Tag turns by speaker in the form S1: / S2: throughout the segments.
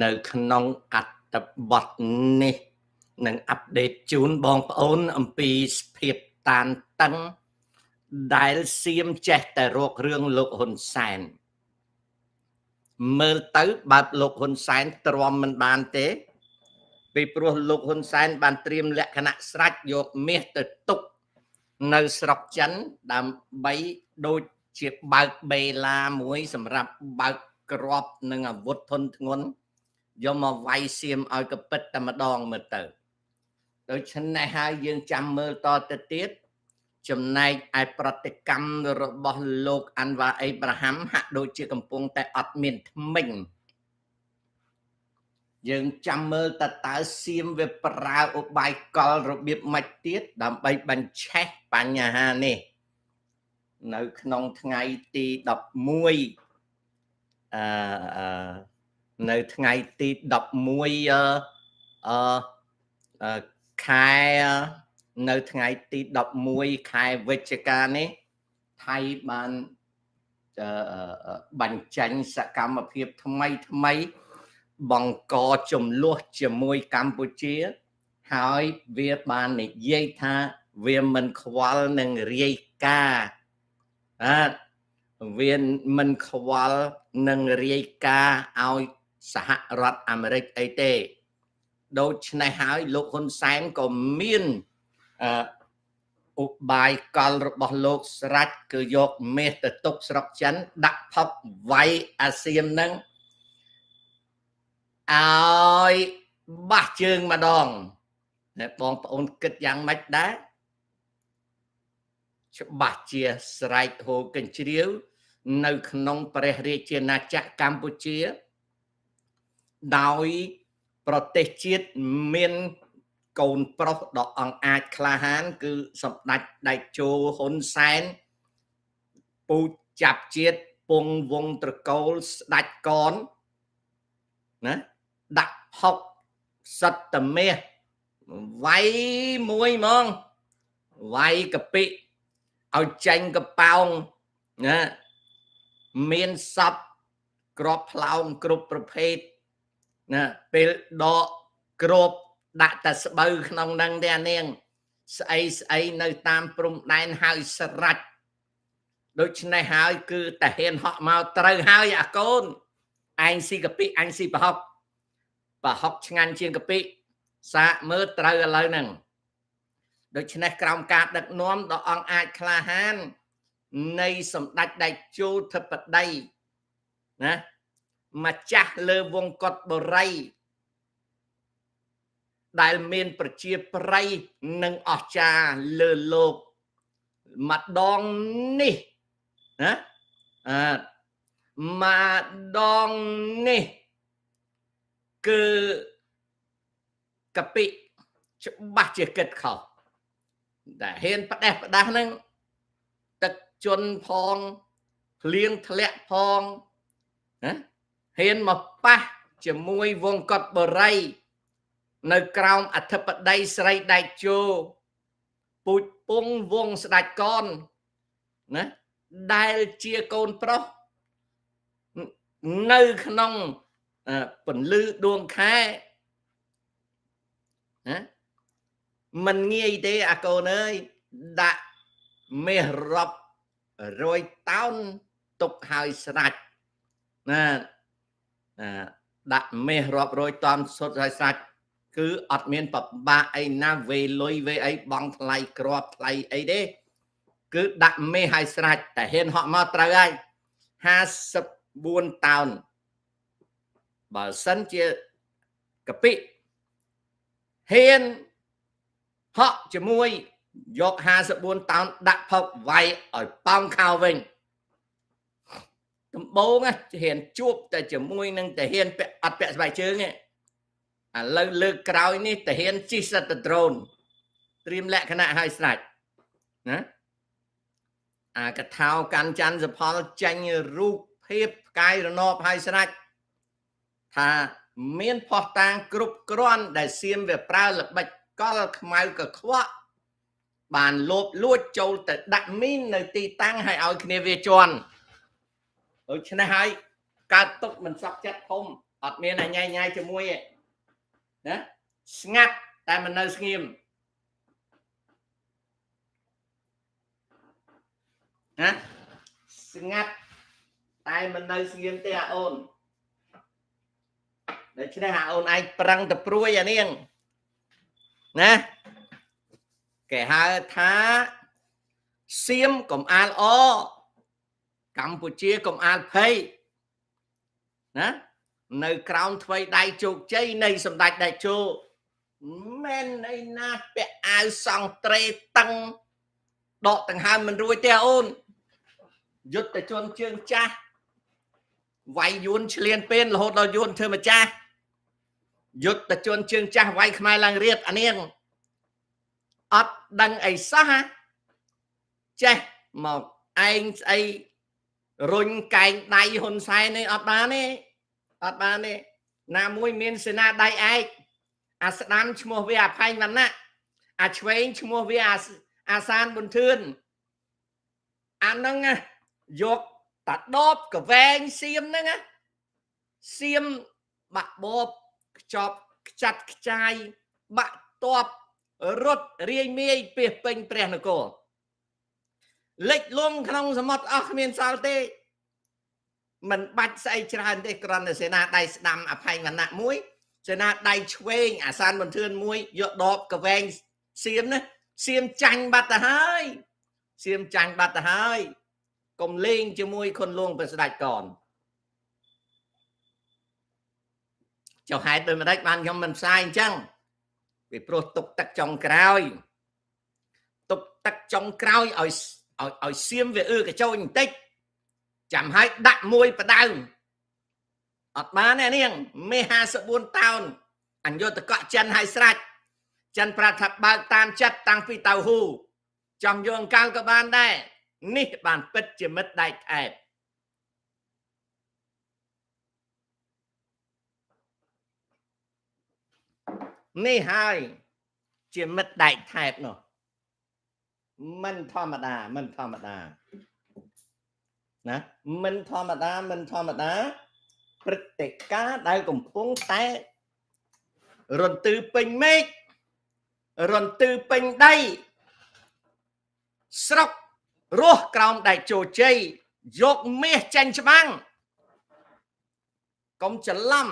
S1: នៅក្នុងអត្ថបទនេះនឹង update ជូនបងប្អូនអំពីភាពតានតឹងដែលសៀមចេះតែរករឿងលោកហ៊ុនសែនមើលទៅបើលោកហ៊ុនសែនទ្រាំមិនបានទេពីព្រោះលោកហ៊ុនសែនបានត្រៀមលក្ខណៈស្រេចយកមាសទៅទុកនៅស្រុកចិនដើម្បីដូចជាបើកបេឡាមួយសម្រាប់បើកក្របនិងអាវុធធនធ្ងន់យកមកវាយសៀមឲ្យកពិតតែម្ដងមើលទៅដូច្នេះហើយយើងចាំមើលតទៅទៀតចំណែកឯប្រតិកម្មរបស់លោកអាន់វ៉ាអេប្រាហាំហាក់ដូចជាកំពុងតែអត់មានថ្មិញយើងចាំមើលតើតើសៀមវាប្រើឧបាយកលរបៀបម៉េចទៀតដើម្បីបញ្ឆេះបញ្ហានេះនៅក្នុងថ្ងៃទី11អឺនៅថ្ងៃទី11អឺខែនៅថ្ងៃទី11ខែវិច្ឆិកានេះថៃបានបញ្ចេញសកម្មភាពថ្មីថ្មីបង្កចំនួនជាមួយកម្ពុជាហើយវាបាននិយាយថាវាមិនខ្វល់នឹងរាយការណ៍បាទវាមិនខ្វល់នឹងរាយការណ៍ឲ្យសហរដ្ឋអាមេរិកអីទេដូច្នេះហើយលោកហ៊ុនសែនក៏មានអឺឧបាយកលរបស់លោកស្រាច់គឺយកមាសទៅទុកស្រុកចិនដាក់ផុកវាយអាសៀមនឹងឲ្យបាសជើងម្ដងតែបងប្អូនគិតយ៉ាងម៉េចដែរច្បាស់ជាស្រែកហូរកញ្ជ្រៀវនៅក្នុងព្រះរាជាណាចក្រកម្ពុជាដោយប្រទេសជាតិមានកូនប្រុសដ៏អង្អាចក្លាហានគឺសម្ដេចតេជោហ៊ុនសែនពូជចាប់ជាតិពងវងត្រកូលស្ដេចកនណាដាក់ផុកសិតមាសវាយមួយហ្មងវាយកពិឲ្យចេញកប៉ោងណាមានសពក្របផ្លោងគ្រប់ប្រភេទណាពេលដកក្របដាក់តែស្បូវក្នុងនឹងទេអានាងស្អីស្អីនៅតាមព្រំដែនហើយស្រេចដូច្នេះហើយគឺតាហ៊ានហក់មកត្រូវហើយអាកូនឯងស៊ីកាពិអញស៊ីប្រហុកប្រហុកឆ្ងាញ់ជាងកាពិសាកមើលត្រូវឥឡូវហ្នឹងដូច្នេះក្រោមការដឹកនាំដ៏អង្អាចក្លាហាននៃសម្ដេចតេជោធិបតីណាម្ចាស់លើវងកុដបុរីដែលមានប្រជាប្រិយនិងអស្ចារ្យលើលោកម្ដងនេះណាអឺម្ដងនេះគឺកពិច្បាស់ជាគិតខុសតែហ៊ានផ្ដេសផ្ដាស់ហ្នឹងទឹកជន់ផងភ្លៀងធ្លាក់ផងណាហ៊ានមកប៉ះជាមួយវងកុដបុរីនៅក្រោមអធិបតីស្រីដៃជោពូជពងវងស្ដេចកនណាដែលជាកូនប្រុសនៅក្នុងពន្លឺដួងខែណាមិនងាយទេអាកូនអើយដាក់មាសរាប់រយតោនទុកហើយស្រេចណាដាក់មាសរាប់រយតោនសុទ្ធហើយស្រេចគឺអត់មានបបាក់អីណាវេលុយវេអីបងថ្លៃក្របថ្លៃអីទេគឺដាក់មេឲ្យស្រេចតែហ៊ានហក់មកត្រូវហើយ54តោនបើសិនជាកពិហ៊ានហក់ជាមួយយក54តោនដាក់ផុកវាយឲ្យប៉ោងខោវិញដំបងហ៊ានជួបតែជាមួយនឹងតាហ៊ានពាក់អត់ពាក់ស្បែកជើងទេឥឡូវលើកក្រោយនេះតាហ៊ានជិះសិតដ្រូនត្រៀមលក្ខណៈឲ្យស្រេចណាអាកថោកាន់ច័ន្ទសផលចេញរូបភាពផ្កាយរណបឲ្យស្រេចថាមានផុសតាងគ្រប់គ្រាន់ដែលសៀមវាប្រើល្បិចកលខ្មៅកខ្វក់បានលោបលួចចូលទៅដាក់មីននៅទីតាំងឲ្យឲ្យគ្នាវាជន់ដូច្នេះហើយកើតទុកមិនសក់ចិត្តធំ អត់មានញ៉ៃញ៉ៃជាមួយទេណាស្ងាត់តែមិននៅស្ងៀមណាស្ងាត់តែមិននៅស្ងៀមទេអាអូនដូច្នេះអាអូនឯងប្រឹងទៅព្រួយអានាងណាគេហៅថាសៀមកុំអាលអកម្ពុជាកុំអាលភ័យណានៅក្រោមថ្វីដៃជោគជ័យនៃសម្ដេចតេជោមែនឯណាពាក់អាវសង់ត្រេតឹងដកដង្ហើមមិនរួចទេអូនយុទ្ធជនជើងចាស់វាយយួនឆ្លៀនពេនរហូតដល់យួនធ្វើម្ចាស់យុទ្ធជនជើងចាស់វាយខ្មែរឡើងរៀបអានាងអត់ដឹងអីសោះចេះមកឯងស្អីរុញកែងដៃហ៊ុនសែននេះអត់បានទេអត់បានទេណាមួយមានសេនាដៃឯកអាស្ដាំឈ្មោះវាអាផែងវណ្ណៈអាឆ្វេងឈ្មោះវាអាសានប៊ុនធឿនអាហ្នឹងយកតាដបកវែងសៀមហ្នឹងណាសៀមបាក់បបខ្ចប់ខ្ចាត់ខ្ចាយបាក់តបរត់រាយមាយពីពេញព្រះនគរលិចលង់ក្នុងសមុទ្រអស់គ្មានសល់ទេមិនបាច់ស្អីច្រើនទេគ្រាន់តែសេនាដៃស្ដាំអភ័យវណ្ណៈមួយសេនាដៃឆ្វេងអាសានប៊ុនធឿនមួយយកដបកវែងសៀមណាសៀមចាញ់បាត់ទៅហើយសៀមចាញ់បាត់ទៅហើយកុំលេងជាមួយខុនលងប្រស្ដាច់កនចុះហេតុដូចម្ដេចបានខ្ញុំមិនផ្សាយអញ្ចឹងពីព្រោះទុកទឹកចុងក្រោយទុកទឹកចុងក្រោយឲ្យឲ្យសៀមវាអឺកញ្ចោចបន្តិចចាំឲ្យដាក់មួយបដៅអត់បានទេនាងមេ54តោនអញយកតកក់ចិនឲ្យស្រេចចិនប្រាប់ថាបើកតាមចិត្តតាំងពីតៅហ៊ូចង់យកអង្កលក៏បានដែរនេះបានពិតជាមិត្តដែកថែបនេះហើយជាមិត្តដែកថែបនោះមិនធម្មតាមិនធម្មតាណាមិនធម្មតាមិនធម្មតាព្រឹត្តិការណ៍ដែលកំពុងតែរន្ទឺពេញមេឃរន្ទឺពេញដីស្រុករស់ក្រោមដែកជោជ័យយកមាសចេញច្បាំងកុំច្រឡំ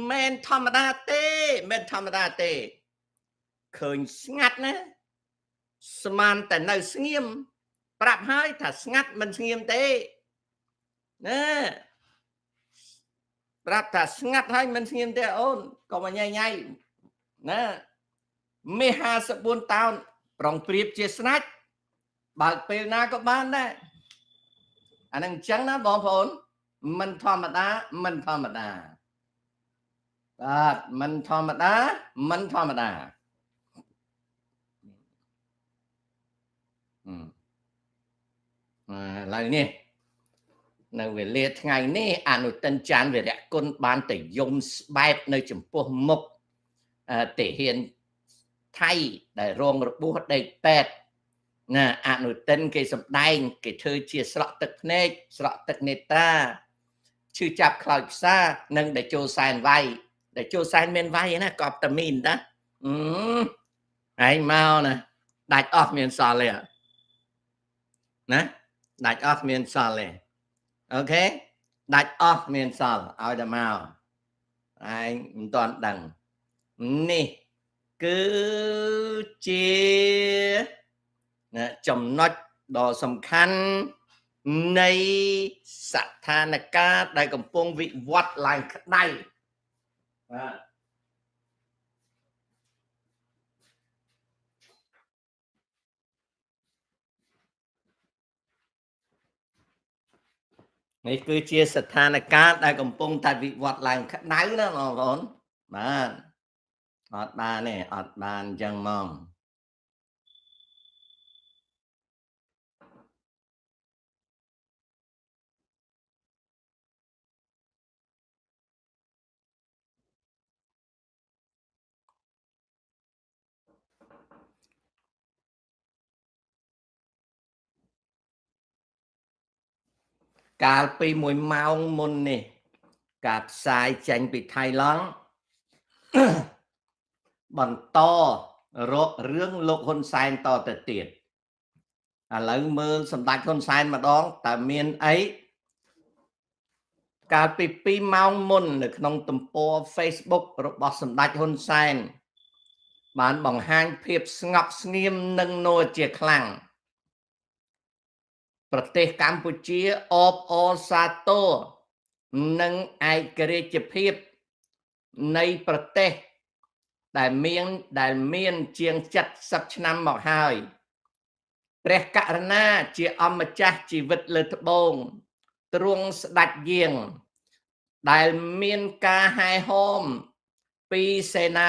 S1: មិនធម្មតាទេមិនធម្មតាទេឃើញស្ងាត់ណាស្មានតែនៅស្ងៀមប្រាប់ហើយថាស្ងាត់មិនស្ងៀមទេណាប្រាប់ថាស្ងាត់ហើយមិនស្ងៀមទេអូនកុំញ៉ៃញ៉ៃណាមាស54តោនប្រុងប្រៀបជាស្នាច់បើកពេលណាក៏បានដែរអានឹងអញ្ចឹងណាបងប្អូនមិនធម្មតាមិនធម្មតាបាទមិនធម្មតាមិនធម្មតាឥឡូវនេះនៅវេលាថ្ងៃនេះអនុទិនចានវិរៈគុណបានទៅយំស្បែបនៅចំពោះមុខទាហានថៃដែលរងរបួសដេកពេទ្យណាអនុទិនគេសម្ដែងគេធ្វើជាស្រក់ទឹកភ្នែកស្រក់ទឹកនេត្រាឈឺចាប់ខ្លោចផ្សានិងដែលចូលសែនវាយដែលចូលសែនមានវាយណាកប់តាមីនតាឯងមកណាដាច់អស់មានសល់ទេណាដាច់អស់មានសល់ទេអូខេដាច់អស់មានសល់ឲ្យតែមកឯងមិនទាន់ដឹងនេះគឺជាចំណុចដ៏សំខាន់នៃស្ថានភាពដែលកំពុងវិវត្តឡើងក្តៅបាទនេះគឺជាស្ថានភាពដែលកំពុងតែវិវត្តឡើងក្តៅណាបងប្អូនបាទអត់បានទេអត់បានអញ្ចឹងហ្មងកាលពី1ម៉ោងមុននេះ ការផ្សាយចេញពីថៃឡង់បន្តរករឿងលោកហ៊ុនសែនតទៅទៀតឥឡូវមើលសម្ដេចហ៊ុនសែនម្ដងតើមានអីកាលពី2ម៉ោងមុននៅក្នុងទំព័រ Facebook របស់សម្ដេចហ៊ុនសែនបានបង្ហាញភាពស្ងប់ស្ងៀមនិងនោជាខ្លាំងប្រទេសកម្ពុជាអបអរសាទរនិងឯករាជ្យភាពនៃប្រទេសដែលមានជាង70ឆ្នាំមកហើយព្រះករុណាជាអម្ចាស់ជីវិតលើត្បូងទ្រង់ស្ដេចយាងដែលមានការហែហោមពីសេនា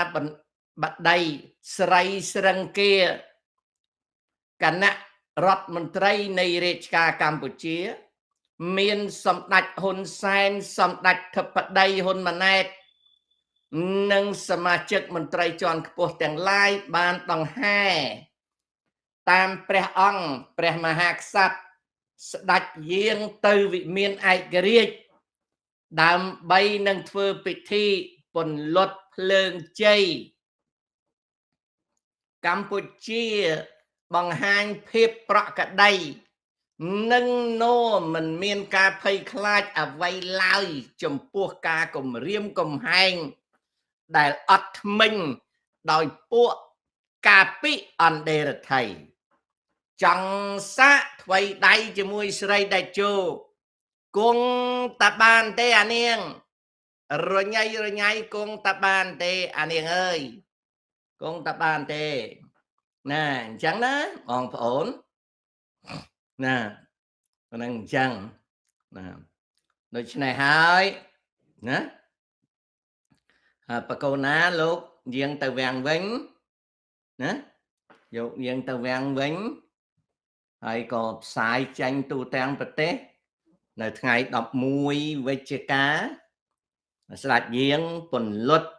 S1: បតីស្រីស្រឹង្គាគណៈរដ្ឋមន្ត្រីនៃរាជការកម្ពុជា មានសម្ដេចហ៊ុនសែនសម្ដេចធិបតីហ៊ុនម៉ាណែតនិងសមាជិកមន្ត្រីជាន់ខ្ពស់ទាំងឡាយបានដង្ហែតាមព្រះអង្គព្រះមហាក្សត្រស្ដេចយាងទៅវិមានឯករាជ្យដើម្បីនឹងធ្វើពិធីពន្លត់ភ្លើងជ័យកម្ពុជាបង្ហាញភាពប្រក្រតីនិងនោមិនមានការភ័យខ្លាចអ្វីឡើយចំពោះការគំរាមកំហែងដែលអត់ថ្មិញដោយពួកកាពិអន្តេរថៃចង់សាកថ្វីដៃជាមួយស្រីតេជោគង់តាបានទេអានាងរញ៉ៃរញ៉ៃគង់តាបានទេអានាងអើយគង់តាបានទេណាអញ្ចឹងណាបងប្អូនណាហ្នឹងអញ្ចឹងណាដូច្នេះហើយណាបកូនណាលោកយាងទៅវាំងវិញណាយកយាងទៅវាំងវិញហើយក៏ផ្សាយចេញទូទាំងប្រទេសនៅថ្ងៃ11វិច្ឆិកាស្ដេចយាងពន្លត់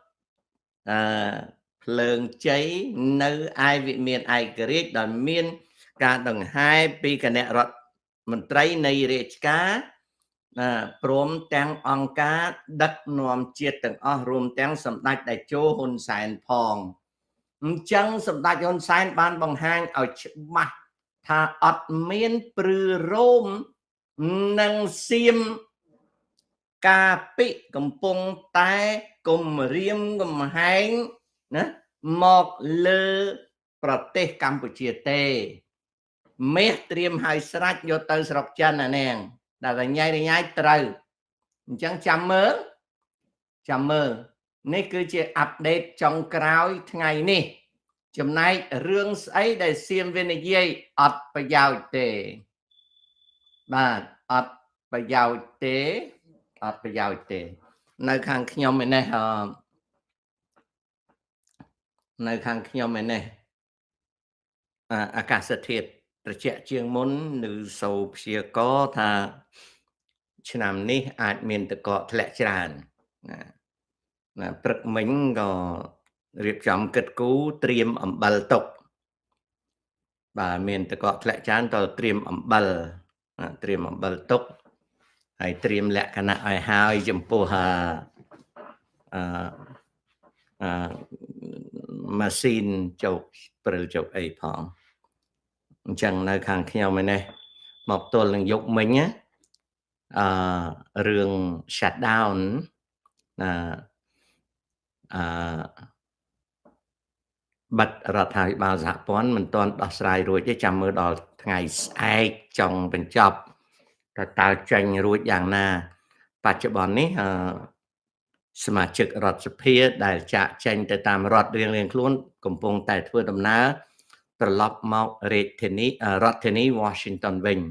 S1: អឺភ្លើងជ័យនៅឯវិមានឯករាជ្យដែលមានការដង្ហែពីគណៈរដ្ឋមន្ត្រីនៃរាជការណាព្រមទាំងអង្គការដឹកនាំជាតិទាំងអស់រួមទាំងសម្ដេចតេជោហ៊ុនសែនផងអញ្ចឹងសម្ដេចហ៊ុនសែនបានបង្ហាញឲ្យច្បាស់ថាអត់មានព្រឺរោមនិងសៀមកាពិកំពុងតែគំរាមកំហែងណាមកលើប្រទេសកម្ពុជាទេមាសត្រៀមឲ្យស្រេចយកទៅស្រុកចិនអានាងដែលរញ៉ៃរញ៉ៃត្រូវអញ្ចឹងចាំមើលចាំមើលនេះគឺជាupdate ចុងក្រោយថ្ងៃនេះចំណែករឿងស្អីដែលសៀមវានិយាយអត់ប្រយោជន៍ទេបាទអត់ប្រយោជន៍ទេអត់ប្រយោជន៍ទេនៅខាងខ្ញុំឯនេះអឺនៅខាងខ្ញុំឯនេះអាកាសធាតុត្រជាក់ជាងមុនឬសូព្យាករថាឆ្នាំនេះអាចមានទឹកកកធ្លាក់ច្រើនណាណាព្រឹកមិញក៏រៀបចំគិតគូរត្រៀមអំបិលទុកបាទមានទឹកកកធ្លាក់ច្រើនតត្រៀមអំបិលត្រៀមអំបិលទុកហើយត្រៀមលក្ខណៈឲ្យហើយចំពោះអឺអឺម៉ាស៊ីនជោគព្រិលជោគអីផងអញ្ចឹងនៅខាងខ្ញុំឯនេះមកទល់នឹងយប់មិញណាអឺរឿង shut down ណាអឺបិទរដ្ឋាភិបាលសហព័ន្ធមិនទាន់ដោះស្រាយរួចទេចាំមើលដល់ថ្ងៃស្អែកចុងបញ្ចប់តើតើចេញរួចយ៉ាងណាបច្ចុប្បន្ននេះអឺសមាជិករដ្ឋសភាដែលចាក់ចេញទៅតាមរដ្ឋរៀងៗខ្លួនកំពុងតែធ្វើដំណើរត្រឡប់មករាជធានីរដ្ឋធានី Washington វិញ។